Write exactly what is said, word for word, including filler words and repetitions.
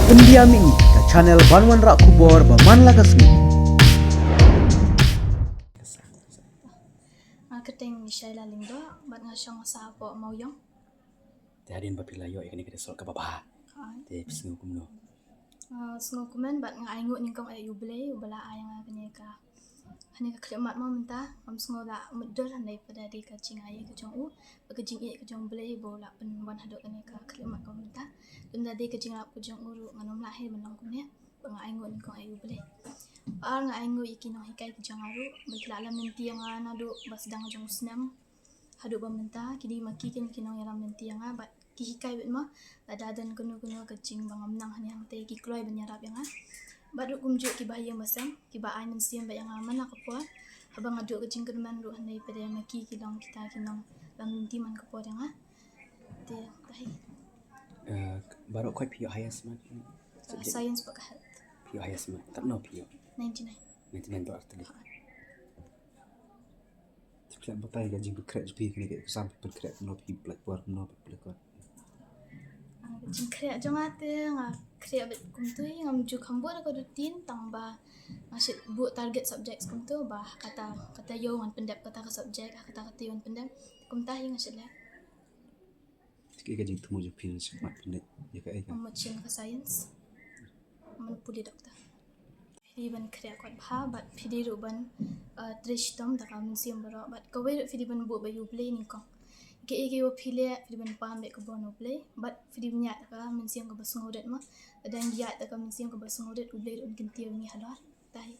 Pyndiam ïa ngi ka channel ban wanrah khubor ba man la ka sngi. Nga kyrteng Mishaila Lyngdoh bad nga shong sha hapoh Mawïong. Te hadien ba phi la ïoh ïa kane ka result kaba bha, te phi sngew kumno? Ah, sngew kumne bad nga ainguh nyngkong ïa U Blei uba la ai ïa nga kane ka, kane ka khyllipmat mo mynta. Ngam sngew da mutdur hynrei pat da dei ka jingai ka jong u, ba ka jingïeit ka jong U Blei ba u la pynwan haduh kane ka khyllipmat ka mynta. Lymda dei ka jinglap ka jong u ruh ngan ym lah hi ban long kumne. Ba nga ainguh nyngkong ïa U Blei. Ar nga ainguh ïa ki nonghikai ki jong nga ruh ba ki la lam lynti ïa nga naduh ba sdang jong u snem haduh ba mynta. Kine ma ki kin ki nongïalam lynti ïa nga bad ki hikai bad ma lada don kano kano ka jing ba ngam nang hynrei hangta ki kloi ban ïarap ïa nga. Bad ruh kumjuh ki bahaïing baseng kiba ai mynsiem bad ïa nga man la ka por. Haba nga duh ka jingkyrmen ruh hynrei pat ma ki ki long kita ki nonglam lynti man ka por ïa nga. Te tahi. Eh, baroh khoit phi ïoh highest mark? Subject? Science bad ka health. Phi ïoh highest mark. Tang no phi ïoh? Ninety nine. Ninety nine to artylli. Phi lah batai ka jingpynkhreh jong phi kane ka exam, pynkhreh kumno, phi pynlait por kumno, phi pynlait por? Ah, ka jingkhreh jong nga te nga khreh beit kumto hi, ngam ju kham buh da ka routine tang ba nga shait buh target subjects kumto ba kata kata ïoh ngan pyndep kata ka subject, kata kata ïoh ngan pyndep. Kumta hi nga shait leh. Te kaei ka jingthmu jong phi, shim mat phi leit ïa kaei ka? Nga mut sha ka science. Nga mut pule doctor. Phi dei ban khreh kot bha bad phi dei ruh ban, uh, trei shitom da ka mynsiem baroh bad kawei ruh phi dei ban buh ba ïa U Blei nyngkong. Kaei kaei ba phi leh phi dei ban pan beit ka bor na U Blei bad phi dei ban ïaid da ka mynsiem kaba sngewrit mo. Lada ngi ïaid da ka mynsiem kaba sngewrit U Blei ruh un kyntiew ïa ngi halor. Tahi.